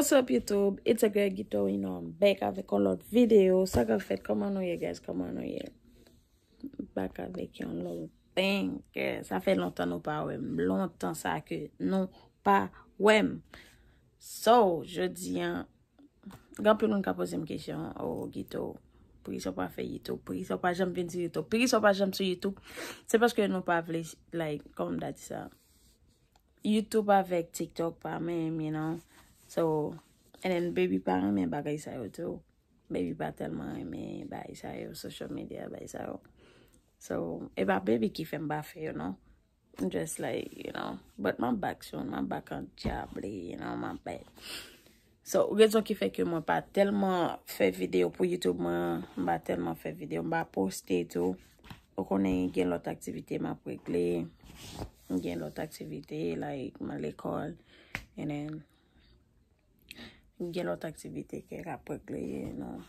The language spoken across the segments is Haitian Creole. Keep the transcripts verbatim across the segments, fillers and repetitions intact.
What's up YouTube? It's a girl Gito, you know, I'm back avèk yon lòt videyo. Sa k ap fèt? Kòman nou ye, guys? Kòman nou ye? Back avèk yon lòt bang. Sa fè lontan nou pa wè m. Lontan sa ke nou pa wè m. So, jodi an, gen anpil moun ka poze m kesyon, oh, Gito, poukisa w pa fè YouTube? Poukisa w pa janm vin sou YouTube? Poukisa w pa janm sou YouTube? Se paske nou pa vle, like, kòman m ta di sa? YouTube avèk TikTok pa menm, you know. So, and then baby pa renmen bagay sa yo tou. Baby pa tèlman renmen bagay sa yo, social media, bagay sa yo. So, e pa baby ki fè m pa fè yo, non. I'm just like, you know. But my back soon, my back an dyable, you know, my back. So, rezon ki fè ke mwen pa tèlman fè videyo pou YouTube, mwen, m pa tèlman fè videyo, m pa poste tou. Ou konnen gen lòt aktivite m ap regle. M gen lòt aktivite, like, mwen lekòl. And then, m gen lòt aktivite ke m ap regle, you know.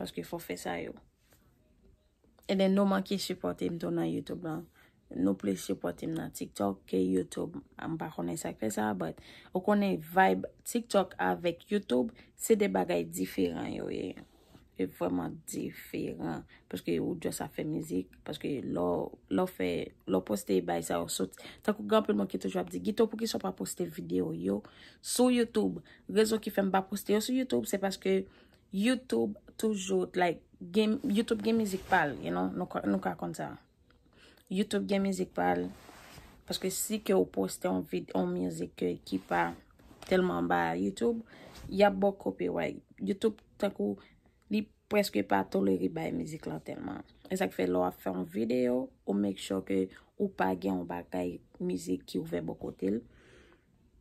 Paske fò fè sa yo. And then, nou manke sipòte m tou nan YouTube lan. Nou plis sipòte m nan TikTok ke YouTube. M pa konnen sa k fè sa, but ou konnen vibe TikTok avèk YouTube, se de bagay diferan yo ye. E vrèman diferan. Paske ou just ap fè mizik. Paske lè w, lè w fè, lè w poste bagay sa yo sot. Tankou gen anpil moun ki toujou ap di, Gito, poukisa w pa poste videyo yo sou YouTube? Rezon ki fè m pa poste yo sou YouTube, se paske YouTube toujou, like, gen, YouTube gen mizik pa l, you know, nou ka, nou ka konn sa. YouTube gen mizik pa l. Paske si ke ou poste yon vid-, yon mizik ke, ki pa tèlman ba YouTube, y ap ba w copyright. YouTube, tankou, li prèske pa tolere bay mizik lan tèlman. E sa k fè lè w ap fè yon videyo, ou make sure ke ou pa gen yon bagay mizik ki ouvè bò kote l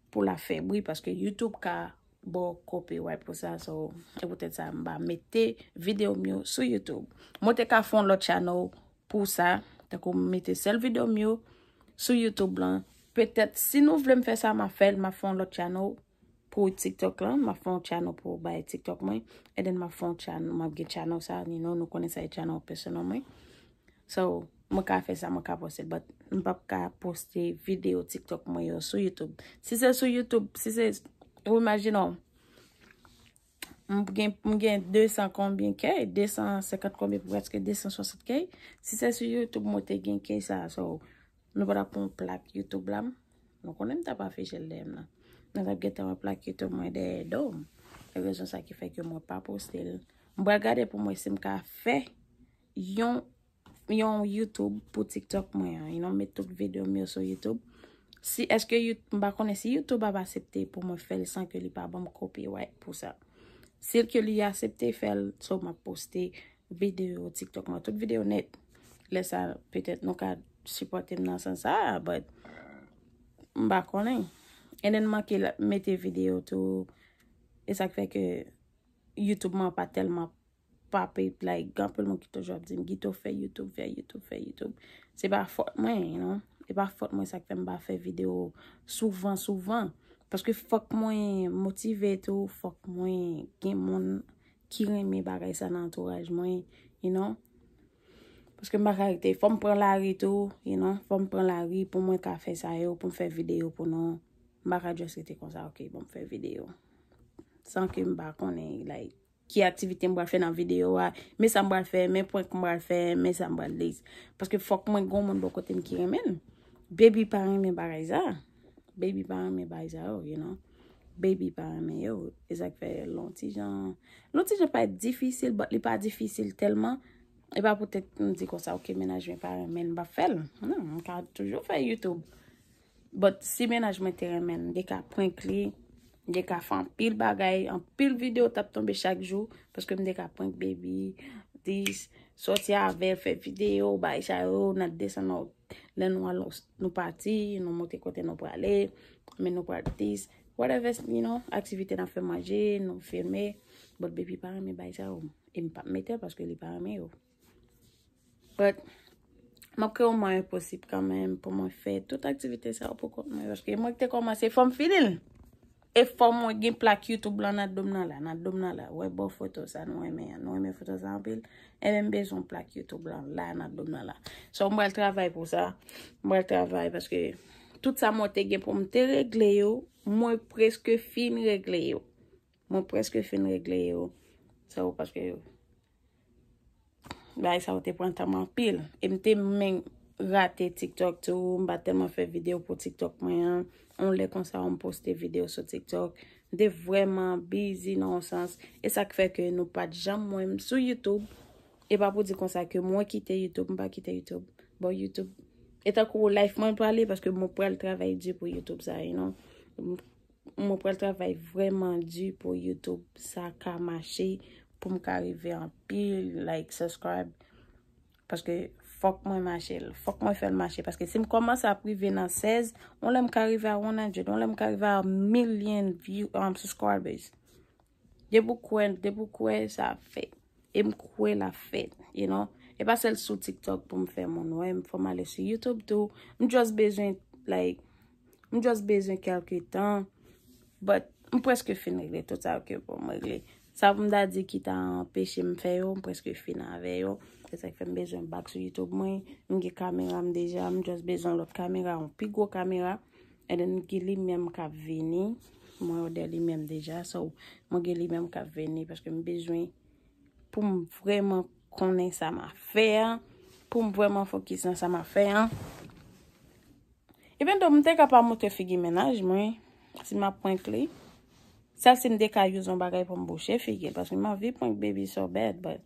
pou l ap fè bri, paske YouTube ka ba w copyright pou sa. So, e poutèt sa, m pa mete videyo m yo sou YouTube. Mwen te ka fè yon lòt channel pou sa, tankou m mete sèl videyo m yo sou YouTube lan. Petèt, si nou vle m fè sa, m ap fè l, m ap fè yon lòt channel pou TikTok lan, m ap fè yon channel pou bay TikTok mwen, and then m ap fè yon channel, m ap gen channel sa, you know, nou konnen sa e channel pèsonèl mwen. So, mwen ka fè sa, mwen ka poste, but m p ap ka poste videyo TikTok mwen yo sou YouTube. Si se sou YouTube, si se, ou imajine w, m gen, m gen de san konbyen K, de san senkant konbyen, prèske de san swasant K. Si se sou YouTube, mwen te gen K sa, so, nou pa t ap pran plak YouTube la, m, nou konnen m t ap afiche l dèyè m nan. Nou t ap gentan wè plak YouTube mwen dèyè do m. Se rezon sa ki fè ke mwen pa poste l. M pral gade pou mwen si m ka fè yon, yon YouTube pou TikTok mwen an. You know, met tout videyo m yo sou YouTube. Si, èske You-, m pa konnen si YouTube ap aksepte pou mwen fè l san ke li pa ban m copyright pou sa. Si ke li aksepte fè l, so m ap poste videyo TikTok mwen, tout videyo nèt. Lè sa, petèt nou ka sipòte m nan sans sa, but m pa konnen. And then m manke la, mete videyo tou. E sa k fè ke YouTube mwen pa tèlman pape, like, gen anpil moun ki toujou ap di m, Gito, fè YouTube, fè YouTube, fè YouTube. Se pa fòt mwen, you know. E pa fòt mwen, sa k fè m pa fè videyo souvan, souvan. Paske fòk mwen motive tou, fòk mwen gen moun ki renmen bagay sa nan antouraj mwen, you know. Paske m pa ka rete, fò m pran lari tou, you know. Fò m pran lari pou mwen ka fè sa yo, pou m fè videyo pou nou. M pa ka just rete konsa, ok, bon, m fè videyo. San ke m pa konnen, like, ki aktivite m pral fè nan videyo a, men sa m pral fè, men prank m pral fè, men sa m pral dis. Paske fòk mwen gon moun bò kote m ki renmen l. Baby pa renmen bagay sa. Baby pa renmen bagay sa yo, you know. Baby pa renmen yo. E sa k fè l on ti jan, l on ti jan pa difisil, but li pa difisil tèlman. E pa poutèt m di konsa, ok, mennaj mwen pa renmen l, m p ap fè l. Non, m ka toujou fè YouTube. But si mennaj mwen te renmen l, m te ka prank li, m te ka fè anpil bagay, anpil videyo t ap tonbe chak jou, paske m te ka prank baby, dis, sòti avè l, fè videyo, bagay sa yo, n ap desann lè nou al, nou pati, nou monte kote nou prale, men nou pral dis, whatever, you know, aktivite n ap fè, manje, nou filme, but baby pa renmen bagay sa yo, e m p ap mete l paske li pa renmen yo. But, m ap kreye yon mwayen posib kanmenm pou mwen fè tout aktivite sa yo pou kont mwen, paske mwen ki te kòmanse, fò m fini l. E fò mwen gen plak YouTube lan nan do m nan la, nan do m nan la. Wè bò foto sa nou renmen an. Nou renmen foto sa anpil. Ebyen, m bezwen plak YouTube lan la, nan do m nan la. So, m pral travay pou sa. M pral travay paske tout sa mwen te gen pou m te regle yo, mwen prèske fin regle yo. Mwen prèske fin regle yo. So, paske bagay sa yo te pran tan m anpil. E m te menm rate TikTok tou. M pa tèlman fè videyo pou TikTok mwen an. Yon lè konsa, m poste videyo sou TikTok. M te vrèman busy nan yon sans. E sa k fè ke nou pa t janm wè m sou YouTube. E pa pou di konsa ke mwen kite YouTube, m pa kite YouTube. Bon, YouTube. E tankou life mwen pral ye, paske mwen pral travay di pou YouTube sa, you know. Mwen pral travay vrèman di pou YouTube sa ka mache, pou m ka rive anpil, like, subscribe. Paske fòk mwen mache l, fòk mwen fè l mache. Paske si m kòmanse ap rive nan sèz, yon lè m ka rive a one hundred, yon lè m ka rive a million view, um, subscribers. Depi w kwè, depi w kwè sa ap fèt. E m kwè l ap fèt, you know. E pa sèl sou TikTok pou m fè moun wè m, fò m ale sou YouTube tou. M just bezwen, like, m just bezwen kèlke tan. But m prèske fin regle tout sa ke pou m regle. Sa pou m ta di ki ta anpeche m fè yo, m prèske fin avè yo. Se sa k fè m bezwen back sou YouTube mwen. M gen kamera m deja, m just bezwen lòt kamera, yon pi gwo kamera. And then gen limyè m k ap vini. Mwen òdè limyè m deja, so mwen gen limyè m k ap vini paske m bezwen pou m vrèman konnen sa m ap fè a, pou m vrèman fokis nan sa m ap fè a. Ebyen, donk, m te ka pa montre figi mennaj mwen, si m ap prank li. Sèl si m te ka use yon bagay pou m bouche figi l, paske m anvi prank baby so bad, but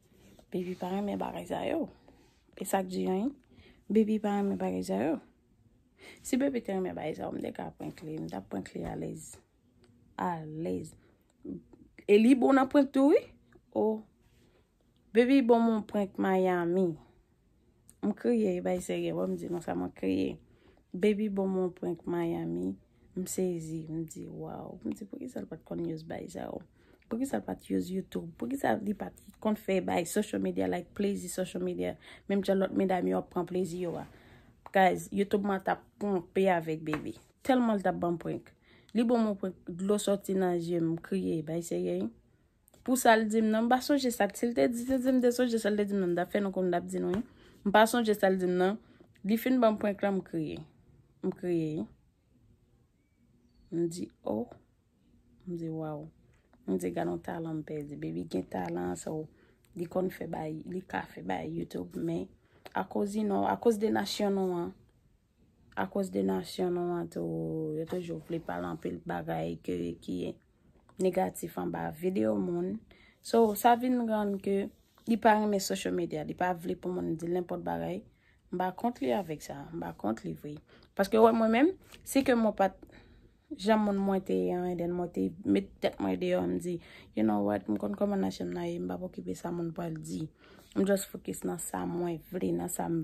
baby pa renmen bagay sa yo. E sa k di anyen, baby pa renmen bagay sa yo. Si baby te renmen bagay sa yo, m te ka prank li, m t ap prank li alèz. Alèz. E li bon nan prank tou, wi. Oh. Baby bon mon prank Miami. M kriye, bay serye, wè m di nou sa, mwen kriye. Baby bon mon prank Miami. M sezi, m di, wow. M di, poukisa l pa t konn use bay sa yo? Poukisa l pa t use YouTube? Poukisa li pa t konn fè bay social media, like, plezi social media? Menm jan lòt medam yo ap pran plezi yo a. Guys, YouTube mwen t ap ponpe avèk baby. Tèlman l t ap ban m prank. Li bon mon prank, dlo sòti nan je m, m kriye, bay serye. Pou sa l di m nan, m pa sonje sa. Si l te di, te di m te sonje sa l te di m nan, m t ap fè nou konnen, m t ap di nou, wi. M pa sonje sa l di m nan. Li fin ban m prank la, m kriye. M kriye, wi. M di, oh. M di, wow. M di, gad yon talan m pèdi. Baby gen talan, so, li konn fè bay, li ka fè bay YouTube, men akoz, you know, akoz de nasyon nou an, akoz de nasyon nou an tou, yo toujou vle pale anpil bagay ke, ki negatif anba videyo moun. So, sa vin rann ke li pa renmen social media, li pa vle pou moun di l nenpòt bagay. M pa kont li avèk sa, m pa kont li vre. Paske wè mwen menm, si ke mwen pa t jan moun mwen te ye an, and then mwen te met tèt mwen deyò, m di, you know what, m konn kòman nan chanm nan ye, m p ap okipe sa moun pral di. M just focus nan sa mwen vle, nan sa m,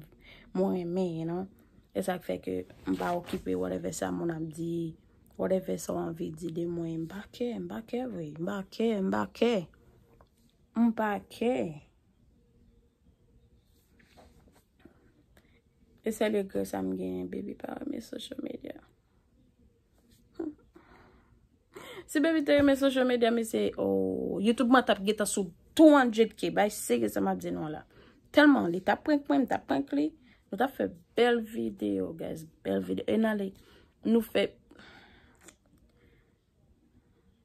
mwen renmen, you know. E sa k fè ke m pa okipe whatever sa moun ap di, whatever sa w anvi di de mwen, m pa kè, m pa kè vre, m pa kè, m pa kè. M pa kè. E sèl regrè sa m genyen, baby pa renmen social media. Si baby te renmen social media, mesye, oh, YouTube mwen t ap gentan sou two hundred K. Bay serye sa m ap di nou la. Tèlman li t ap prank mwen, m t ap prank li. Nou t ap fè bèl videyo, guys. Bèl videyo. E nan li, nou fè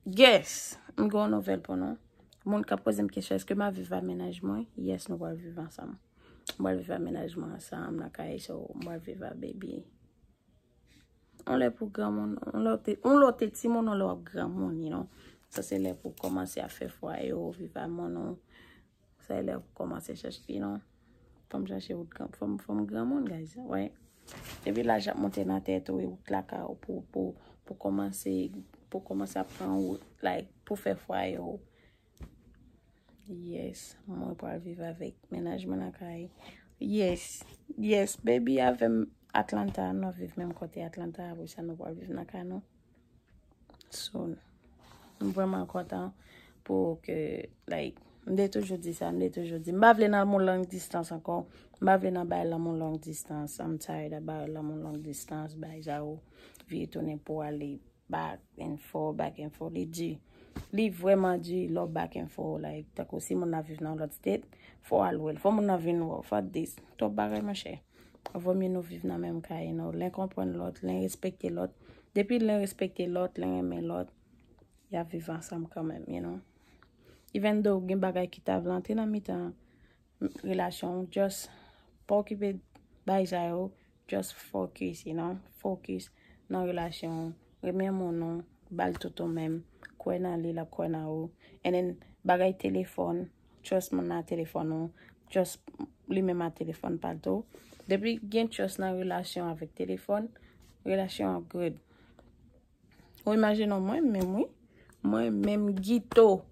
Yes, m gen yon nouvèl pou nou. Moun k ap poze m kesyon, èske m ap viv ak mennaj mwen? Yes, nou pral viv ansanm. M pral viv ak mennaj mwen ansanm nan kay, so m pral viv ak baby. On lè pou granmoun, on lè w te, on lè w te timoun, on lè w ap granmoun, you know. Sa se lè pou w kòmanse ap fè fwaye w, viv ak moun ou. Sa e lè w kòmanse chèche, you know. Fò m chèche wout gran, fò m, fò m granmoun, guys. Wè. Epi laj ap monte nan tèt ou, e wout lakay ou pou, pou, pou kòmanse, pou kòmanse ap pran wout, like, pou fè fwaye w. Yes, mwen pral viv avèk mennaj mwen nan kay. Yes, yes, baby avè m Atlanta, nou ap viv menm kote Atlanta, apre sa nou pral viv nan kay nou. So, m vrèman kontan pou ke, like, m te toujou di sa, m te toujou di. M pa vle nan lanmou long distance ankò. M pa vle nan bay lanmou long distance. I'm tired of bay lanmou long distance, bay sa yo. Vire tounen pou ale back and forth, back and forth. Li di. Li vrèman di, lè w back and forth, like, tankou si moun nan viv nan lòt state, fò w al wè l. Fò moun nan vin wè w. Fò dis. Twòp bagay, monchè. Vòmye nou viv nan menm kay, nou. Len konprann lòt, len respekte lòt. Depi len respekte lòt, len renmen lòt, y ap viv ansanm kanmenm, you know. Even though gen bagay ki ta vle antre nan mitan relasyon w, just pa okipe bagay sa yo, just focus, you know, focus nan relasyon w, renmen moun ou, ba l tout ou menm, kwè nan li, l ap kwè nan ou. And then, bagay telefòn, trust moun nan telefòn ou, trust li menm a telefòn pa l tou. Depi gen trust nan relasyon avèk telefòn, relasyon an good. Ou imajine w, mwen menm, wi. Mwen menm, Guito,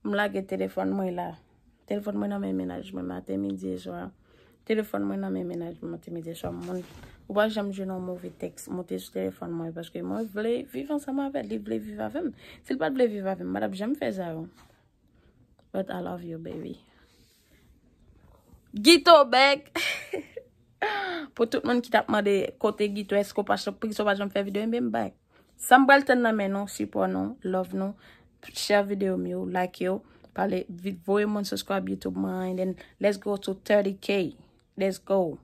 m lage telefòn mwen la. Telefòn mwen nan men mennaj mwen maten, midi e swa. Telefòn mwen nan men mennaj mwen maten, midi e swa. Moun, ou pa janm jwenn yon move tèks monte sou telefòn mwen, paske mwen vle viv ansanm avè l, li vle viv avè m. Si l pa t vle viv avè m, m pa t ap janm fè sa yo. But I love you, baby. Guito back. Pou tout moun ki t ap mande kote Guito, èske w pa, poukisa w pa janm fè videyo, ebyen m back. Sa m pral tann nan men nou, sipò nou, love nou, share videyo m yo, like yo, pale, vi- voye moun subscribe YouTube mwen, and then let's go to thirty K. Let's go.